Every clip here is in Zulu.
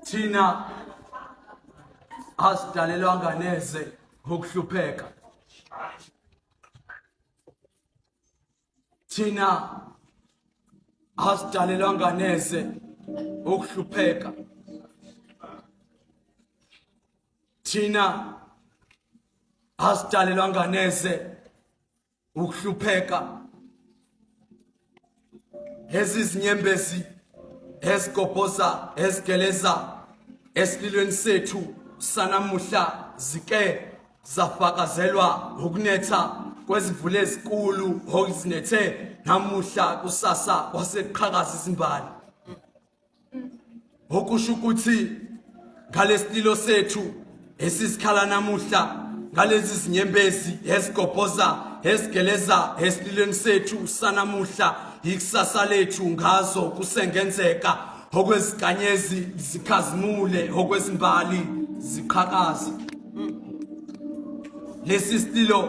Thina asidalelwanga neze ukuhlupheka. Thina asidalelwanga neze ukuhlupheka. Thina asidalelwanga neze ukuhlupheka. Ezizinyembezi ezigobhoza ezigeleza esililweni sethu sanamuhla zike zafakazelwa ukunetha kwezimvula ezinkulu okuzinethe namuhla kusasa kwaseqhakaza izimbali. Okusho ukuthi ngalesililo sethu esisikhala namuhla, ngalezi zinyembezi ezigobhoza ezigeleza esililweni sethu sanamuhla, ikusasa lethu ngazo kusengenzeka okwezikanyezi zikhazimule, okwezimbali ziqhakaze. Lesi sililo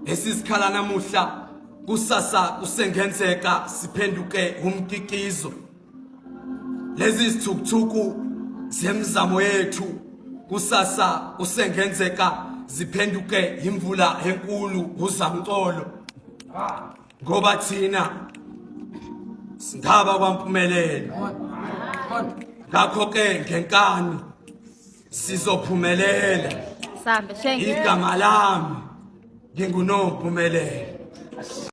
esisikhala namuhla kusasa kusengenzeka siphenduke umkikizo. Lezi zithukuthuku zemizamo yethu kusasa kusengenzeka ziphenduke imvula enkulu uzamcolo, ngoba thina singaba kwampumelelo. Ngakho ke ngenkani sizophumelela. Sambe shenge. Igama lami nginguNompumelelo.